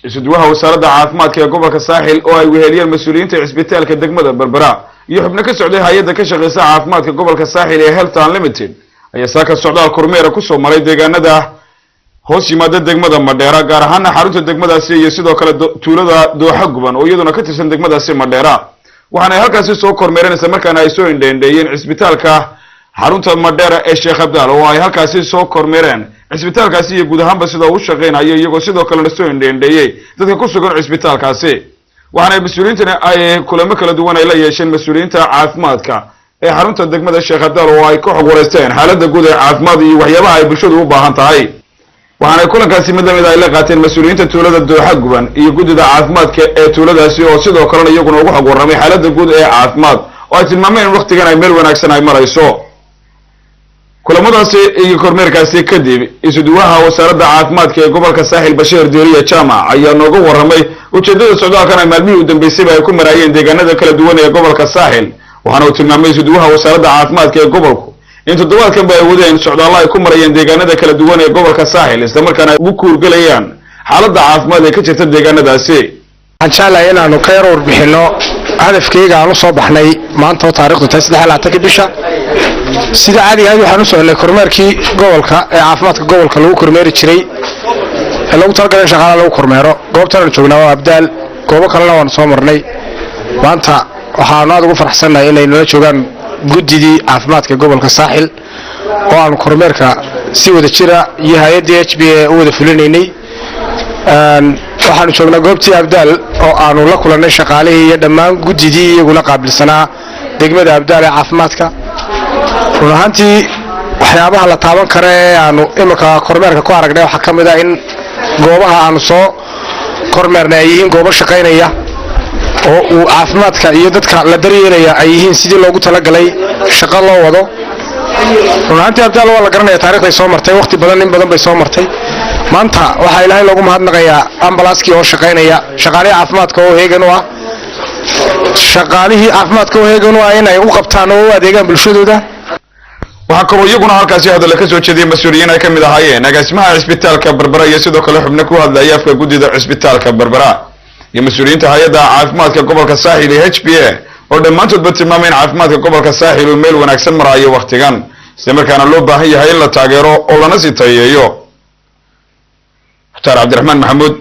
Isuduwaha wasaaradda caafimaadka ee gobolka Saaxil oo ay weheliyeen mas-uuliyiinta cisbitaalka degmada Berbera iyo xubno ka socday hay-adda ka shaqeysa caafimaadka gobolka Saaxil ee Health Unlimited ayaa saaka socdaal kormeera kusoo maray deegaanada hoos yimaada degmada Madheera, gaar ahaana xarunta degmadaasi iyo sidoo kale tuulada Dooxa Guban oo iyaduna ka tirsan degmadaasi Madheera. Waxaana ay halkaasi soo kormeereen isla markaana ay soo indheendheeyeen cisbitaalka xarunta Madheera ee Sheekh Abdaal, oo ay halkaasi soo kormeereen cisbitaalkaasi iyo guud ahaanba sida uu shaqeynayo, iyagoo sidoo kalena soo indheendheeyey dadka ku sugan cisbitaalkaasi. Waxaana mas-uuliyiintani ay kulamo kala duwan ay la yeesheen mas-uuliyiinta caafimaadka ee xarunta degmada Sheekh Abdaal, oo ay ka xog wareysteen xaaladda guud ee caafimaad iyo waxyaabaha ay bulshadu u baahan tahay. Waxaana kulankaasi mid lamid ay la qaateen mas-uuliyiinta tuulada Dooxa Guban iyo guddida caafimaadka ee tuuladaasi, oo sidoo kalena iyaguna ugu xog warramay xaaladda guud ee caafimaad, oo ay tilmaameen in waktigan ay meel wanaagsan ay marayso. Kulamadaasi iyo kormeerkaasi kadib, isuduwaha wasaaradda caafimaadka ee gobolka Saaxil Bashiir Diiriya Jaamac ayaa nooga warramay ujeedada socdaalkan ay maalmihii u dambeysayba ay ku maraayeen deegaanada kala duwan ee gobolka Saaxil. Waxaana uu tilmaamay isuduwaha wasaaradda caafimaadka ee gobolku in toddobaadkanba ay wadeen socdaallo ay ku marayeen deegaanada kala duwan ee gobolka Saaxil, islamarkaana ay ugu kuurgelayaan xaaladda caafimaad ee ka jirta deegaanadaasi. Waxaan jeclahay inaanu ka yar warbixinno hadafkayga aan u soo baxnay maanta oo taarikhdu tahay 23-ka bisha. Sida caadiga ahayd, waxaan u soconay kormeerkii gobolka ee caafimaadka gobolka lagu kormeeri jiray ee loogu talagalay in shaqaalaha lagu kormeero. Goobtan aanu joognaa waa Abdaal, goobo kalena waanu soo marnay. Maanta waxaanu aad ugu faraxsannahay inay nala joogaan guddidii caafimaadka gobolka Saaxil oo aanu kormeerka si wada jira iyo hay-addii HBA u wada fulinaynay. Waxaanu joognaa goobtii Abdaal oo aanu la kulannay shaqaalihii iyo dhammaan guddidii iyaguna qaabilsanaa degmada Abdaal ee caafimaadka. Run ahaantii, waxyaabaha la taaban kara ee aanu imika kormeerka ku aragnay waxaa ka mid ah in goobaha aanu soo kormeernay ay yihiin goobo shaqaynaya oo uu caafimaadka iyo dadka la daryeelaya ay yihiin sidii loogu talagalay shaqo loo wado. Run ahaantii, Abdaal waa la garanaya taarikhday soo martay, waqti badan in badan bay soo martay. Maanta waxaa Ilaahay loogu mahadnaqayaa ambalaaskii oo shaqaynaya, shaqaalihii caafimaadka oo heegan u ah, shaqaalihii caafimaadka oo heegan u ah inay u qabtaan oo u adeegaan bulshadooda. Waxaa kaloo iyaguna halkaasi hadalla ka soo jeediyay mas-uuliyiin ay ka mid ahaayeen agaasimaha cisbitaalka Berbera iyo sidoo kale xubno ku hadlaya afka guddida cisbitaalka Berbera iyo mas-uuliyiinta hay-adda caafimaadka gobolka Saaxil ee HBA, oo dhammaantoodba tilmaamay in caafimaadka gobolka Saaxil uu meel wanaagsan maraayo wakhtigan, isla markaana loo baahan yahay in la taageero oo lana sii tayeeyo. Mukhtaar Cabdiraxmaan Maxamuud.